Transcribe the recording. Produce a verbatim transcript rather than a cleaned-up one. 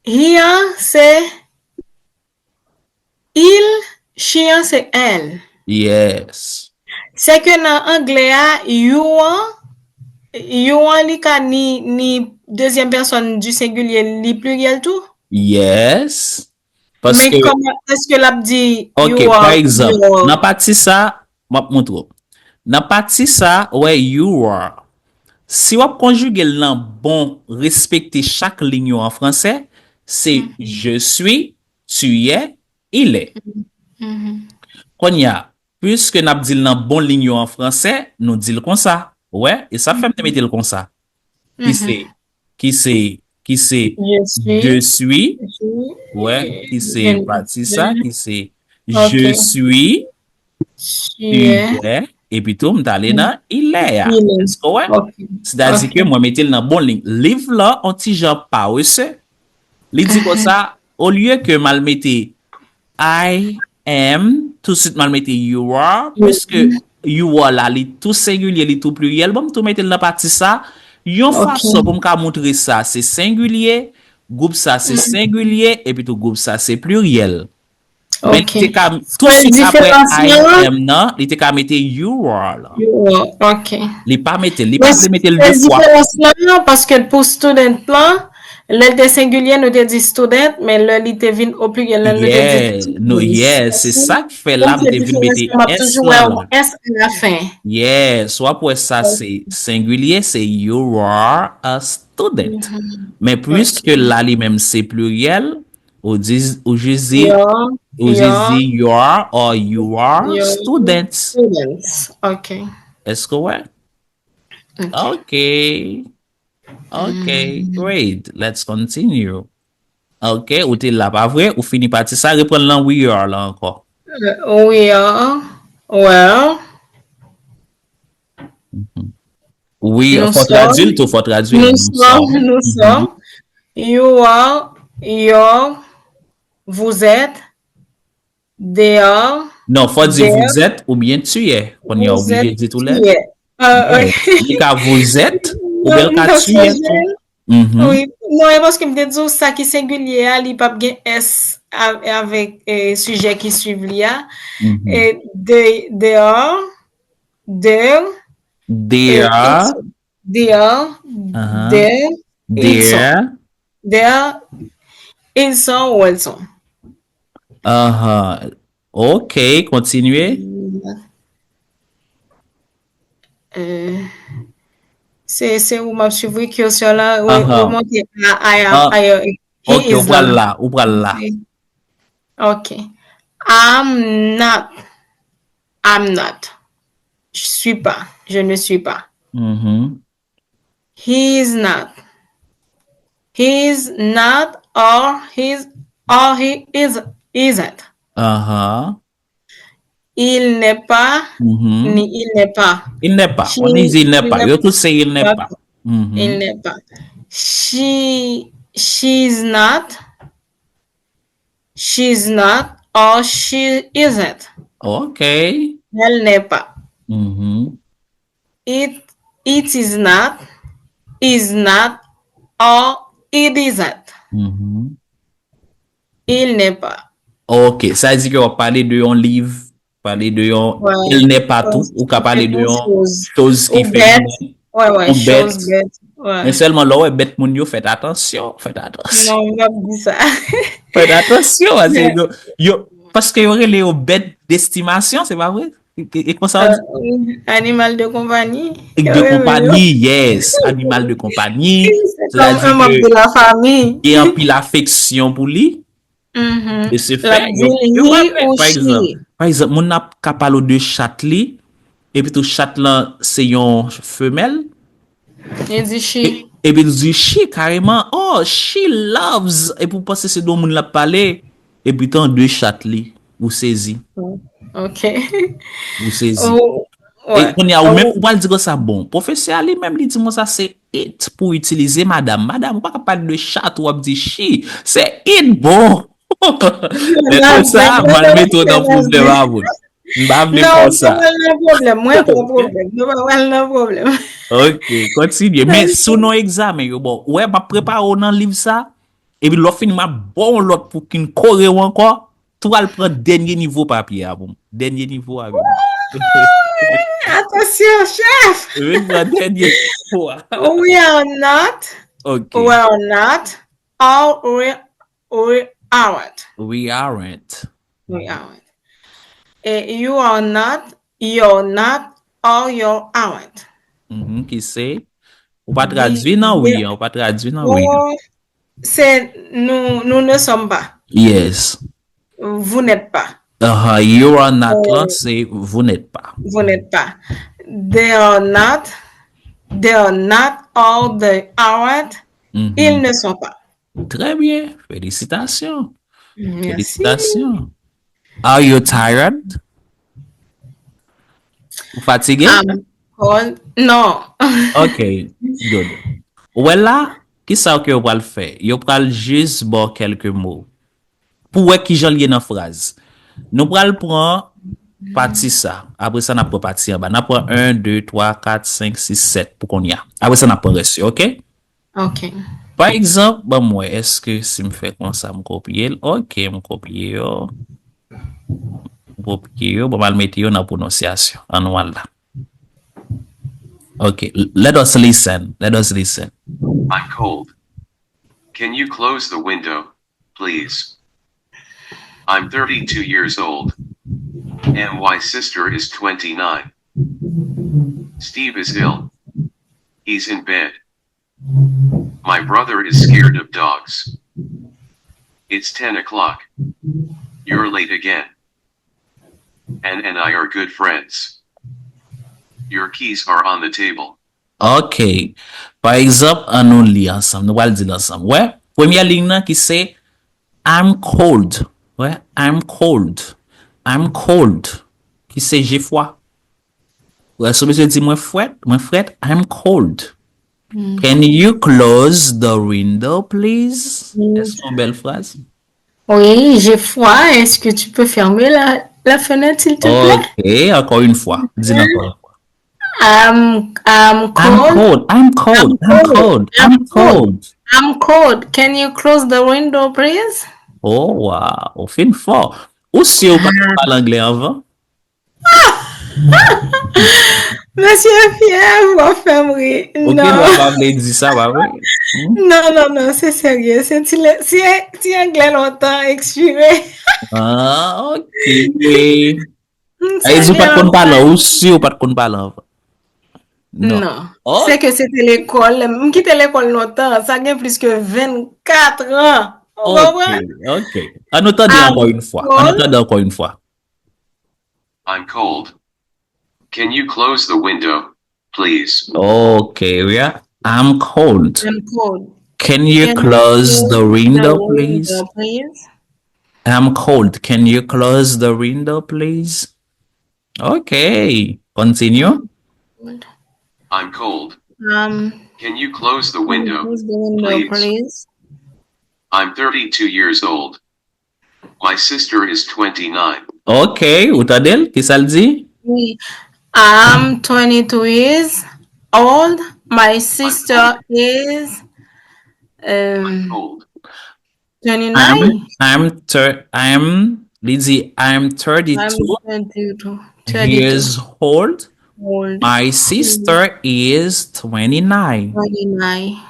He an se il, she an se elle. Yes. Se ke nan anglè a, you an, you an li ka ni, ni dezyèm pèsòn di sengilye, li pliryèl tou? Yes. Men kòman, èske l ap di you are? Ok, pa egzanp, nan pati sa, m ap montre w. Nan pati sa, w wè you are. Si w ap konjige l nan bon, respekte chak liy yo an fransè, se je suis, tu es, il est. Kounye a, piske n ap di l nan bon liy yo an fransè, nou di l konsa. Ou wè? E sa fè m te mete l konsa. Ki se, ki se, ki se je suis, ou wè, ki se pati sa, ki se je suis, tu es, epi tou m t ale nan il est a. Èske w wè? Sètadi ke mwen mete l nan bon liy. Liv la, on ti jan parese, li di konsa, olye ke m al mete I am, tousuit m al mete you are, piske you are la, li tou sengilye, li tou pliryèl, bon, m tou mete l nan pati sa, yon fason pou m ka montre sa, se sengilye, gwoup sa, se sengilye, epi tou gwoup sa, se pliryèl. Men li te ka, tousuit apre I am nan, li te ka mete you are la. You are, ok. Li pa mete l, li pa vle mete l de fwa. Diferans lan, paske pou student lan, lè l te sengilye, nou te di student, men lè li te vin o pliryèl la, nou te di students. Yeah, se sa k fè la m te vin mete s lan. Yes, w ap wè sa se sengilye, se you are a student. Men piske la li menm se pliryèl, ou di, ou jis di, ou jis di your or you are students. Students. Ok. Èske w wè? Ok. Ok, great. Let's continue. Ok, ou te la, pa vre? Ou fini pati sa, reprann lan we are la ankò. We are, well. We, fò tradui l tou, fò tradui l. Nous sommes, nous sommes. You are, your, vous êtes, they are. Non, fò di vous êtes oubyen tu es. Kounye a oblije di tou lè. Li ka vous êtes oubyen l ka tu es tou. Wi. Non, e paske m te di w sa ki sengilye a, li p ap gen s a, avèk, e, sijè ki swiv li a. E, they, they are, they're, they are, they are, they're, ils sont. They are, ils sont ou elles sont. Ok, kontinye. Euh, se, se ou m ap swiv, wi, cursor la, wi, ou monte a, a, a, a, he is la. Ok, ou pral la, ou pral la. Ok. I'm not. I'm not. Je suis pas. Je ne suis pas. He is not. He is not or he's, or he is, isn't. Il n'est pas, ni il n'est pas. Il n'est pas. Ou ni il n'est pas. Yo tout se il n'est pas. Il n'est pas. She, she is not. She's not or she isn't. Ok. Elle n'est pas. It, it is not, is not, or it isn't. Il n'est pas. Ok, sa vle di ke w ap pale de yon liv, pale de yon, il n'est pas tou, ou ka pale de yon choz ki feminen, yon bèt. Men sèlman lè w wè bèt moun yo, fèt atansyon, fèt atansyon. Non, m ap di sa. Fèt atansyon, paske yo, yo, paske yo rele yo bèt destimasyon, se pa vre? E, e konsa w di? Animal de konpanyi. De konpanyi, yes. Animal de konpanyi. Se kòm yon manm de la fami. Gen anpil afeksyon pou li. De se fè, yo, yo raple, pa egzanp, pa egzanp, moun nan ka pale w de chat li, epi tou chat lan se yon femèl, Li di she. Epi l di she kareman. Oh, she loves. Epi w panse se de yon moun l ap pale. Epi tan de chat li. Ou sezi. Ok. Ou sezi. E kounye a, ou menm, ou pral di konsa, bon, pwofesè a li menm, li di konsa se it pou itilize madam. Madam, ou pa ka pale de chat, w ap di she. Se it, bon. Men konsa, m al mete w nan pwoblèm avè w. M pa vle fè w sa. Non, nou pa pral nan pwoblèm. Mwen pran pwoblèm. Nou pa pral nan pwoblèm. Ok, kontinye. Men sou non egzamen yo, bon, ou wè, m ap prepare w nan liv sa. Epi lè w fini, m ap ba w yon lòt pou ki n kore w ankò. Tou al pran dènye nivo papye a pou m. Dènye nivo a, vin. Atansyon, chèf! Vin pran dènye nivo a. We are not. Ok. We are not. Or we, we aren't. We aren't. We aren't. Eh, you are not. You're not. Or you aren't. Mhm, ki se? Ou pa tradui nan we an, ou pa tradui nan we an. Ou, c'est nous, nous ne sommes pas. Yes. Vous n'êtes pas. Uh-huh. You are not lan, se vous n'êtes pas. Vous n'êtes pas. They are not. They are not. Or they aren't. Mhm. Ils ne sont pas. Très bien. Félicitations. Merci. Félicitations. Are you tired? Ou fatige? I'm cold. Non. Ok, good. Ou wè la, ki sa ke yo pral fè? Yo pral jis ba w kèlke mo. Pou wè ki jan l ye nan fraz. Nou pral pran pati sa. Apre sa, n ap pran pati anba. N ap pran en, de, twa, kat, senk, sis, sèt pou kounye a. Apre sa, n ap pran rès yo, ok? Ok. Pa egzanp, ban m wè, èske si m fè konsa, m kopye l? Ok, m kopye yo. M kopye yo, bon, m al mete yo nan pwononsyasyon. Ann nou al la. Ok, l- let us listen. Let us listen. I'm cold. Can you close the window, please? I'm thirty-two years old. And my sister is twenty-nine. Steve is ill. He's in bed. My brother is scared of dogs. It's ten o'clock. You're late again. Ann and I are good friends. Your keys are on the table. Ok. Pa egzanp, ann nou li ansanm. Nou pral di l ansanm. Wè, premyè liy nan ki se I'm cold. Wè, I'm cold. I'm cold. Ki se j'ai froid. Wè, si w bezwen di mwen frèt, mwen frèt, I'm cold. Can you close the window, please? Èske yon bèl fraz? Oui, j'ai froid. Est-ce que tu peux fermer la, la fenêtre, s'il te plaît? Ok, ankò yon fwa. Di l ankò yon fwa. I'm, I'm I'm cold. cold. I'm cold. I'm cold. I'm I'm cold. I'm cold. Can you close the window, please? Oh, wow. Ou fin fò. Ou si ou pa t pale anglè anvan? Mesye Pyè, w ap fè m ri. Ok, Non. Lwa pa vle di sa, pa vre? Hmm? Non, non, non, se serye. Se ti, le- ti, ti anglè lontan ekspire. Ah, ok. Hmm, Ay, di ou pa t konn serye. Pale, ou si ou pa t konn pale anvan? Non. Oh, Se ke se te lekòl. M kite lekòl lontan. Sa gen plis ke vennkat an. Ou konprann? ok, ok. Ann nou tande Ah, ankò yon fwa. Ann nou tande ankò yon fwa. I'm cold. Can you close the window, please? Ok, yeah. I'm cold. I'm cold. Can you Can you close close the window, the please? Window, please? I'm cold. Can you close the window, please? Ok. Continue. I'm cold. Um, Can you close the window, close the window, please? Please? I'm thirty-two years old. My sister is twenty-nine. Ok, ou tande l? Ki sa l di? Oui. I'm twenty-two years old. My sister is um, Cold. twenty-nine. I'm, I'm, thir- I'm, li di, I'm thirty-two I'm twenty-two. years old. Old. My sister is twenty-nine. Twenty-nine.